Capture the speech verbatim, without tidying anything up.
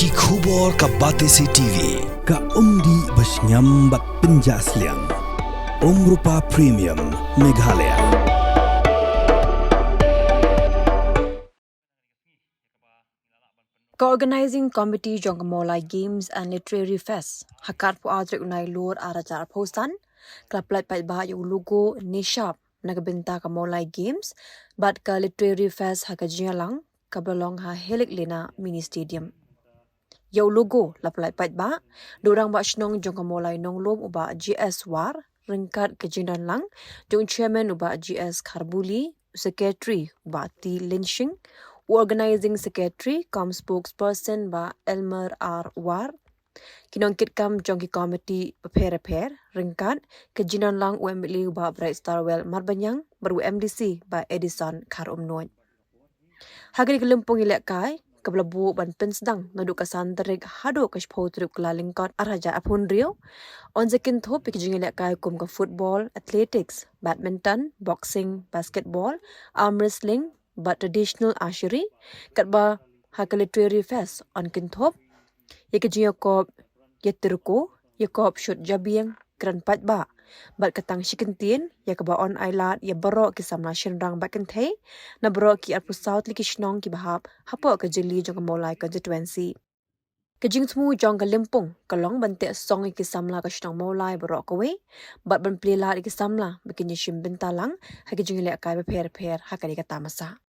Ki khubor ka Batesi T V, ka umdih ba shngiam bad pynjah sliang. Umrupa Premium, Meghalaya. Ka Organising Committee jong ka Mawlai Games and Literary Fest ha ka arphew ar tarik u Nailur ar hajar arphew san ka la pyllait paidbah ïa u logo nishap na ka bynta ka Mawlai Games bad ka Literary Fest ha ka jingïalang kaba la long ha Helic Lane Mini Stadium. Ïa u logo la pyllait paidbah da u Rangbah Shnong jong ka Mawlai Nonglum u Bah G S War ryngkat ka jingdon lang jong u Chairman u Bah G S Kharbuli, u Secretary u Bah T Lynshing, u Organising Secretary cum Spokesperson Bah Elmer R War, ki nongkitkam jong ki komiti bapher bapher ryngkat ka jingdon lang u M L A u Bah Brightstarwell Marbaniang bad u M D C Bah Edison Kharumnuid. Ha kane ka lympung ïalehkai kaba la buh ban pynsdang naduh ka san tarik haduh ka shiphew tarik u Kyllalyngkot ar hajar arphew hynriew, yn sa kynthup ïa ki jingïalehkai kum ka football, athletics, badminton, boxing, basketball, arm wrestling bad traditional archery, katba ha ka Literary Fest yn kynthup ïa ka jingïakop ïatrei, ïakop shut jabieng, kren paidbah bad ka tang shi kyntien, ïa kaba yn ailad ïa baroh ki samla shynrang bad kynthei na baroh ki arphew saw tylli ki shnong kiba hap hapoh ka jylli jong ka Mawlai Constituency. Ka jingthmu jong ka lympung ka long ban teh song ïa ki samla ka shnong Mawlai baroh kawei bad ban plie lad ïa ki samla ba kin ïashim bynta lang ha ki jingïalehkai bapher bapher ha kane ka tamasa.